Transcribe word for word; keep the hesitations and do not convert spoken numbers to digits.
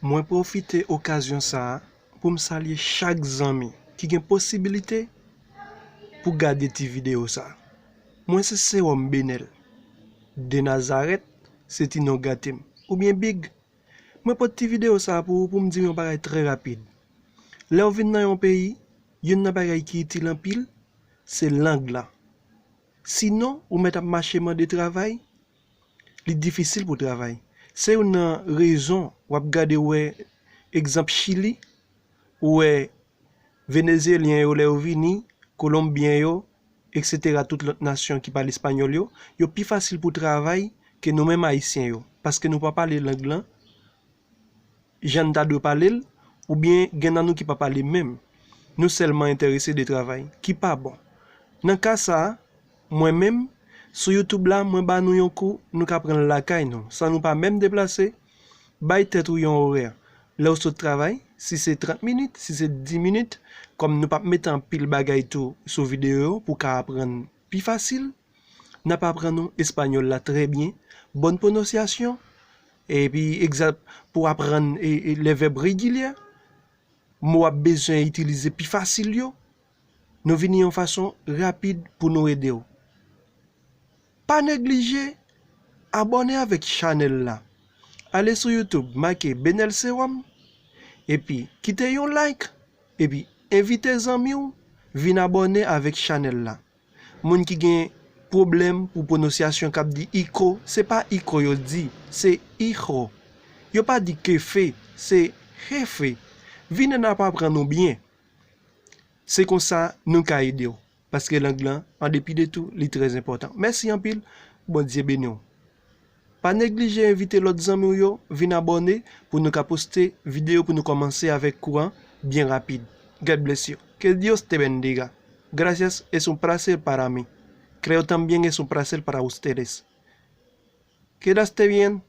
Mwen pwofite okazyon sa a pou m salye chak zanmi ki gen posibilite pou gade ti videyo sa a. Mwen se Sewòm Benèl, de Nazarèt, se ti non gate m, oubyen Big. Mwen pote ti videyo sa a pou ou pou m di w yon bagay trè rapid. Lè w vin nan yon peyi, youn nan bagay ki itil anpil, se lang lan. Sinon, ou mèt ap mache mande travay, li difisil pou travay. Se youn nan rezon w ap gade w wè egzanp Chili, ou wè Venezyelyen yo lè yo vini, Kolonbyen yo, eksetera, tout lòt nasyon ki pale espanyòl yo, yo pi fasil pou travay ke nou menm Ayisyen yo, paske nou pa pale lang lan jan n ta dwe pale l, oubyen gen nan nou ki pa pale menm. Nou sèlman enterese de travay, ki pa bon. Nan ka sa a, mwen menm, sou YouTube la, mwen ba nou yon kou, nou ka pran l lakay nou, san nou pa menm deplase. Bay tèt ou yon orè. Lè w sot travay, si se trant minit, si se dis minit, kòm nou p ap mete anpil bagay tou sou videyo yo pou w ka aprann pi fasil, n ap aprann ou espanyòl la trè byen, bòn pwononsyasyon, epi egzanp pou aprann e, e, lè vèb regilye, mo w ap bezwen itilize pi fasil yo, nou vini yon fason rapid pou nou ede w. Pa neglije abòne avèk chanèl la. Ale sou YouTube, make Benèl Sewòm, epi kite yon like, epi envite zanmi w vin abòne avèk chanèl la. Moun ki gen pwoblèm pou pwononsyasyon k ap di iko, se pa iko yo di, se hijo. Yo pa di kefe, se jefe. Vini n ap aprann ou byen. Se konsa nou ka ede w, paske lang lan, an depi de tou, li trè enpòtan. Mèsi anpil, Bondye beni w. Pa neglije envite lòt zanmi w yo vin abòne pou nou ka poste videyo pou nou kòmanse avèk kou an byen rapid. God bless you. Que Dios te bendiga. Gracias, es un placer para mí. Creo también es un placer para ustedes. Quedaste bien.